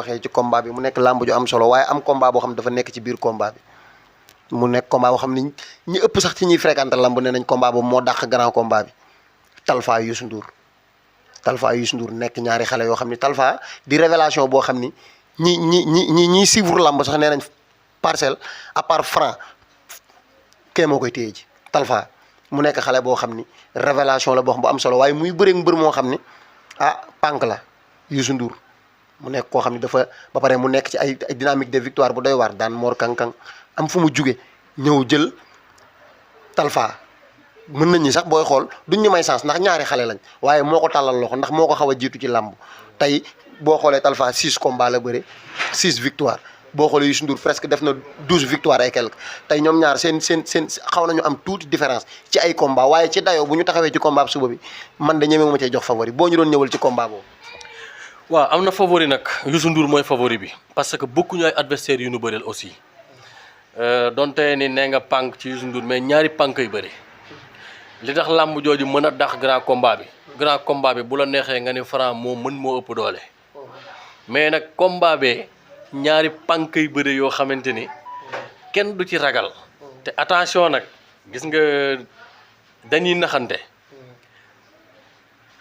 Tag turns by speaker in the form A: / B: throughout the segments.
A: waxee ci combat bi mu nekk làmb ju am solo waaye am combat boo xam dafa nekk ci biir combat bi mu nekk combat boo xam ni ñi ëpp sax ci ñuy fréquenté lamb nee nañ combat boobu moo dàq grand combat bi Talfa Youssou Ndour Talfa Youssou Ndour nekk ñaari xale yoo xam ni Talfa di révélation boo xam ni ñiy suivre lamb sax nee nañ parcelle à part franc kee moo koy téye ji Talfa mu nekk xale boo xam ni révélation la boo xam bu am solo waaye muy bëreeg mbër moo xam ni pànk la Youssou Ndour mu nekk koo xam ni dafa ba pare mu nekk ci ay dynamique de victoire bu doy waar daan Mor Kankang am fu mu juge ñëw jël Talfa mën nañ ñi sax booy xool duñ ñu may sens ndax ñaari xale lañ waaye moo ko tàllal loxo ndax moo ko xaw a jiitu ci làmb tey boo xoolee Talfa 6 combats la bëre 6 victoire boo xoolee Youssou Ndour presque def na 12 victoire et quelque tey ñoom ñaar seen xaw nañu am tuuti différence ci ay combat waaye ci dayoo bu ñu taxawee ci combat suba bi man de ñemewu ma cee jox favori boo ñu doon ñëwal ci combat boobu.
B: waaw am na favori nag Youssou Ndour mooy favori bi parce que bokkuñu ay adversaires yu ñu bëreel aussi donte ni nee nga pànk ci Youssou Ndour mais ñaari pànk yu bëri li tax làmb jooju mën a dax grand combat bi bu la neexee nga ni Franc moo ëpp doole mais nag combat bee ñaari pànk yu bëri yoo xamante ni kenn du ci ragal te attention nag gis nga dañuy naxante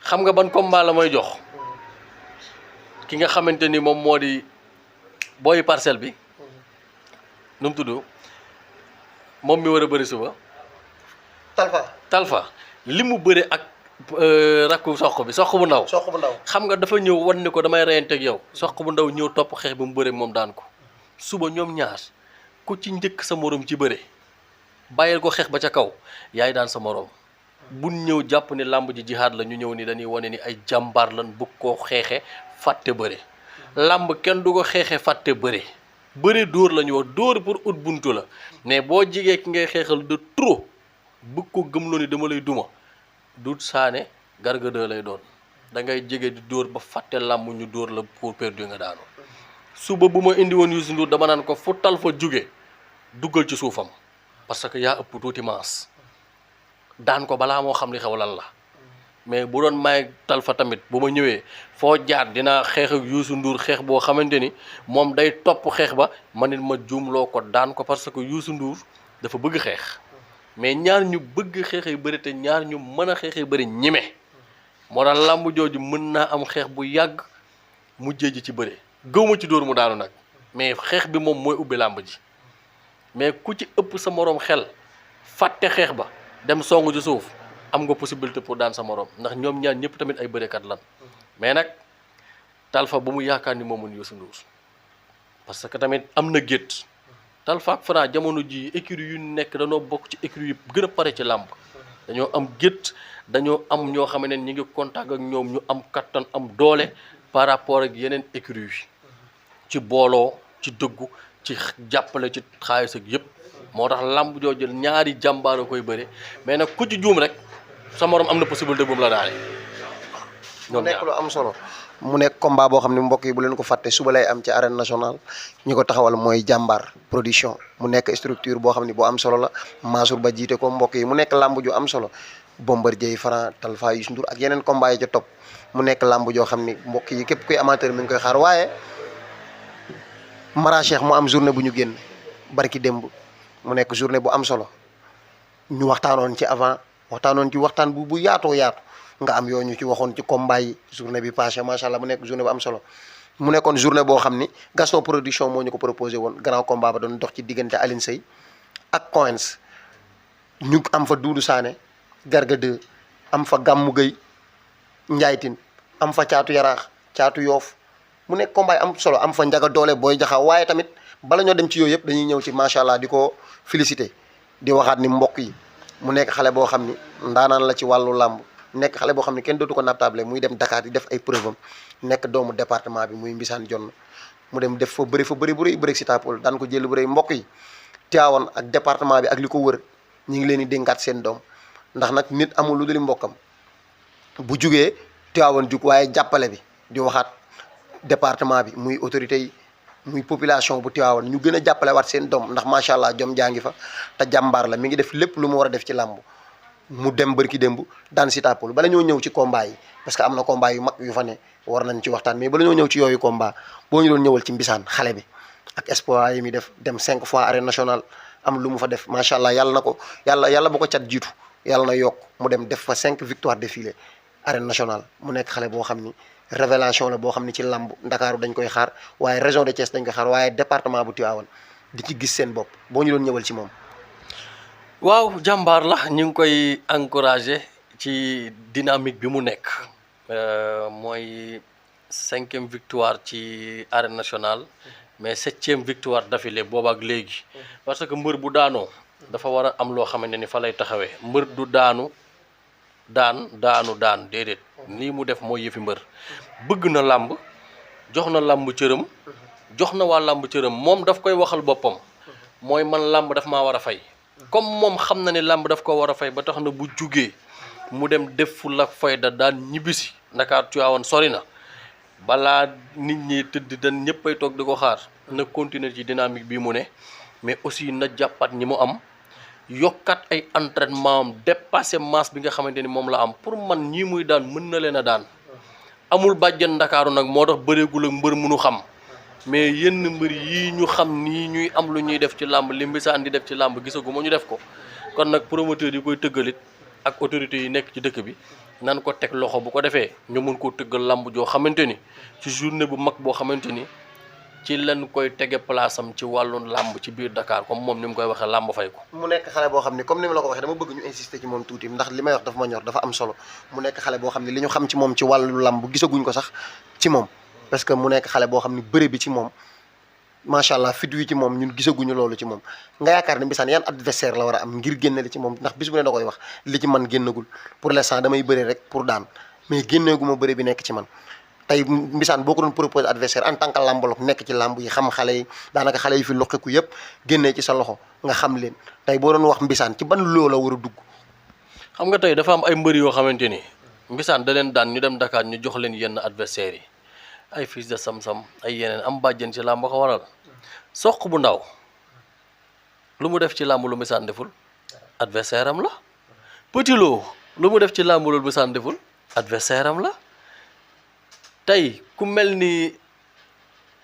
B: xam nga ban combat la may jox ki nga xamante ni moom moo di booy parcelle bi nu mu tudd moom mi war a bëri suba. Talfa li mu bëre ak rakku soq bu ndaw. xam nga dafa ñëw wan ni ko damay reyanteeg yow soq bu ndaw ñëw topp xeex bi mu bëre moom daan ko suba ñoom ñaar ku ci njëkk sa morom ci bëre bàyyil ko xeex ba ca kaw yaay daan sa morom bu ñëw jàpp ni làmb ji jihaad la ñu ñëw ni dañuy wane ni ay jàmbaar lan bëgg koo xeexe fàtte bëre làmb kenn du ko xeexe fàtte bëre dóor la ñu wax dóor pour ut buntu la mais boo jigee ki ngay xeexal de trop bëgg ko gëmloo ni dama lay duma Doudou Sané Garga 2 lay doon da ngay jege di dóor ba fàtte làmb ñu dóor la pour perdu nga daanu suba bu ma indi woon Youssou Ndour dama naan ko fu Talfa jóge duggal ci suufam parce que yaa ëpp tuuti maas daan ko balaa moo xam li xew lan la mais bu doon may Talfa tamit bu ma ñëwee foo jaar dinaa xeex ak Youssou Ndour xeex boo xamante ni moom day topp xeex ba man it ma juumloo ko daan ko parce que Youssou Ndour dafa bëgg xeex mais ñaar ñu bëgg xeexee bëri te ñaar ñu mën a xeexee bëri ñime moo tax làmb jooju mën naa am xeex bu yàgg mujjee ji ci bëri gëwma ci dóor mu daanu nag mais xeex bi moom mooy ubbi làmb ji mais ku ci ëpp sa moroom xel fàtte xeex ba dem songu ci suuf am nga possibilité pour daan sa morom ndax ñoom ñaar ñëpp tamit ay bërekat lan mais nag Talfa bu mu yaakaar ni moo mën Youssou Ndour parce que tamit am na gétt Talfa ak Franc jamono ji écurie yu nekk dañoo bokk ci écurie yu gën a pare ci làmb dañoo am gétt dañoo am ñoo xam ne ñi ngi contact ak ñoom ñu am kattan am doole par rapport ak yeneen écurie yi ci booloo ci dëggu ci jàppale ci xaalis ak yëpp moo tax làmb joo jël ñaari jàmbaar a koy bëre mais nag ku ci juum rek sa morom am na possibilité bu mu la daane.
A: mu nekk lu am solo mu nekk combat boo xam ne mbokk yi bu leen ko fàtte suba lay am ci arène nationale ñi ko taxawal mooy jàmbaar production mu nekk structure boo xam ne bu am solo la Mansour Ba jiite ko mbokk yi mu nekk làmb ju am solo Bombardier Franc Talfa Youssou Ndour ak yeneen combat yi ca topp mu nekk làmb joo xam ni mbokk yi képp kuy amateur mi ngi koy xaar waaye Mara Cheikh mu am journée bu ñu génn barki démb mu nekk journée bu am solo ñu waxtaanoon ci avant waxtaanoon ci waxtaan bu yaatoo yaatu nga am yoo ñu ci waxoon ci combat yi journée bi passé macha allah mu nekk journée bu am solo mu nekkoon journée boo xam ni Gaston production moo ñu ko proposé woon grand combat ba doon dox ci diggante Aline Seye ak Coins ñu am fa Doudou Sané Garga 2 am fa Gammu Gueye Ndiaye Tine am fa Caatu Yaraax Caatu Yoof mu nekk combat yi am solo am fa Njaga Doole Boy Jaxaw waaye tamit bala ñoo dem ci yooyu yëpp dañuy ñëw ci macha allah di ko félicité di waxaat ni mbokk yi mu nekk xale boo xam ni ndaanaan la ci wàllu làmb nekk xale boo xam ne kenn dootu ko nattable muy dem Dakar di def ay preuve am nekk doomu département bi muy Mbisaan Jonn mu dem def fa bëri bu rëy bëri si tapol daan ko jël bu rëy mbokk yi Tivaouane ak département bi ak li ko wër ñu ngi leen di dénkaat seen doom ndax nag nit amul lu dul mbokkam bu jugee Tivaouane jug waaye jàppale bi di waxaat département bi muy autorité yi muy population bu Tivaouane ñu gën a jàppale waat seen doom ndax macha allah jom jaa ngi fa te jàmbaar la mi ngi def lépp lu mu war a def ci làmb mu dem bërki démb daan Siteu Paul bala ñoo ñëw ci combat yi parce que am na combat yu mag yu fa ne war nañ ci waxtaan mais bala ñoo ñëw ci yooyu combat boo ñu doon ñëwal ci Mbissane xale bi ak espoir yi mi def dem 5 fois arène nationale am lu mu fa def macha allah yàlla na ko yàlla bu ko cat jiitu yàlla na yokk mu dem def fa 5 victoires défilées arène nationale mu nekk xale boo xam ni révélation la boo xam ni ci lamb Ndakaaru dañ koy xaar waaye région de Thiès dañ koy xaar waaye département bu Tivaouane di ci gis seen bopp boo ñu doon ñëwal ci moom.
B: waaw jàmbaar la ñu ngi koy encouragé ci dynamique bi mu nekk mooy 5e victoire ci arène nationale mais 7e victoire d'affilée booba ak léegi parce que mbër bu daanoo dafa war a am loo xamante ni fa lay taxawee mbër du daan déedéet lii mu def mooy yëfi mbër bëgg na làmb jox na làmb cëram jox na waa làmb cëram moom daf koy waxal boppam mooy man làmb daf maa war a fay comme moom xam na ne làmb daf ko war a fay ba tax na bu jugee mu dem def fulla ak fayda daan ñibbisi Ndakaar Tivaouane sori na balaa nit ñi tëdd dañ ñëppay toog di ko xaar na continuer ci dynamique bi mu ne mais aussi na jàppat ñi mu am yokkat ay entraînement am dépassé masse bi nga xamante ni moom la am pour man ñii muy daan mën na leen a daan amul bàjjen Ndakaaru nag moo tax bëreegul ak mbër mënu xam mais yenn mbër yii ñu xam nii ñuy am lu ñuy def ci làmb li Mbissane di def ci làmb gisaguma ñu def ko kon nag promoteur yi koy tëggalit ak autorités yi nekk ci dëkk bi nan ko teg loxo bu ko defee ñu mën koo tëggal làmb joo xamante ni ci journée bu mag boo xamante ni ci lañ koy tege place am ci wàllu làmb ci biir Dakar comme moom ni mu koy waxee làmb fay ko. mu nekk xale boo xam ni comme ni ma la ko waxee dama bëgg ñu insister ci moom tuuti ndax li may wax dafa ma ñor dafa am solo mu nekk xale boo xam ni li ñu xam ci moom ci wàllu làmb gisaguñ ko sax ci moom parce que mu nekk xale boo xam ni bëre bi ci moom macha allah fit wi ci moom ñun gisaguñu loolu ci moom nga yaakaar ne Mbissane yan adversaire la war a am ngir génne li ci moom ndax bis bu ne da koy wax li ci man génnagul pour l'instant damay bëre rek pour daan mais génneeguma bëre bi nekk ci man tey Mbissane boo ko doon proposer adversaire en tant que lambologue nekk ci lamb yi xam xale yi daanaka xale yi fi loqiku yëpp génnee ci sa loxo nga xam leen tey boo doon wax Mbissane ci ban loo la war a dugg. xam nga tey dafa am ay mbër yoo xamante ni Mbissane da leen daan ñu dem Dakar ñu jox leen yenn adversaires yi ay fils de Sam-Sam ay yeneen am bàjjen ci làmb ko waral soq bu ndaw lu mu def ci làmb lu Mbissane deful adversaire am la Petit Lo lu mu def ci làmb lu Mbissane deful adversaire am la tey ku mel ni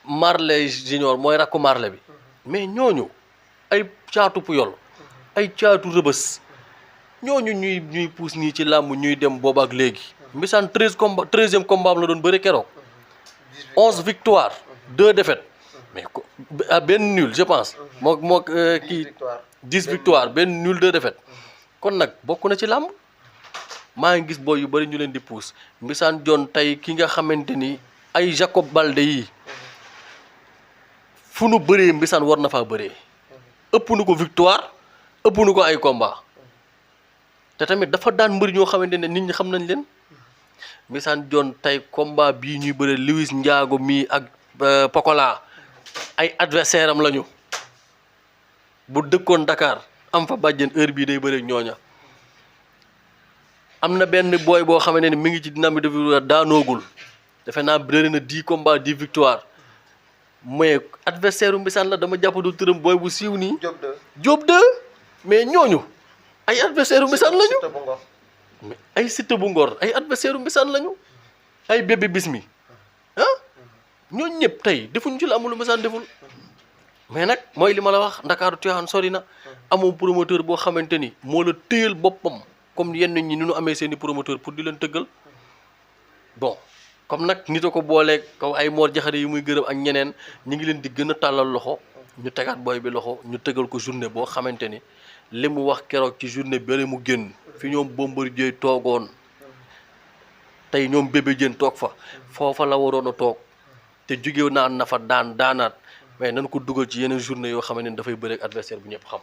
B: Marley Junior mooy rakku Marley bi mais ñooñu ay caatu Puyol ay caatu Rëbës ñooñu ñuy puus nii ci làmb ñuy dem booba ak léegi Mbissane 13e combat am la doon bëre keroog 11 victoires 2 défaites mais benn nul je pense moo kii 10 victoires benn nul 2 défaites kon nag bokk na ci làmb maa ngi gis booy yu bëri ñu leen di puus Mbissane John tey ki nga xamante ni ay Jacob Balde yi fu nu bëree Mbissane war na faa bëree ëpp nu ko victoire ëpp nu ko ay combat te tamit dafa daan mbëri ñoo xamante ne nit ñi xam nañ leen Mbissane John tey combat bii ñuy bëre Louis Ndiago mii ak Pokola ay adversaire am lañu bu dëkkoon Dakar am fa bàjjen heure bii day bëre ñooña am na benn booy boo xamante ne mi ngi ci dynamique de daanoogul defe naa bëri na 10 combats 10 victoires mais adversaire u Mbissane la dama jàpp du turam booy bu siiw nii. Diop 2 mais ñooñu ay adversaire u Mbissane lañu. mais ay Siteu bu Ngor ay adversaire u Mbissane lañu ay bébé Bismi ah ñooñu ñëpp tey defuñu ci la amul lu Mbissane deful mais nag mooy li ma la wax Ndakaaru Tivaouane sori na amoo promoteur boo xamante ni moo la téyal boppam. comme yenn ñi ni ñu amee seeni promoteur pour di leen tëggal bon comme nag nit a ko booleeg kaw ay Mor Jaxare yi muy gërëm ak ñeneen ñi ngi leen di gën a tàllal loxo ñu tegaat booy bi loxo ñu tëggal ko journée boo xamante ni li mu wax keroog ci journée bëri mu génn fi ñoom Bombardier toogoon tey ñoom Bébé Diène toog fa foofa la waroon a toog te jóge naan na fa daanaat mais nañ ko dugal ci yeneen journée yoo xamante ni dafay bëri ak adversaire bu ñëpp xam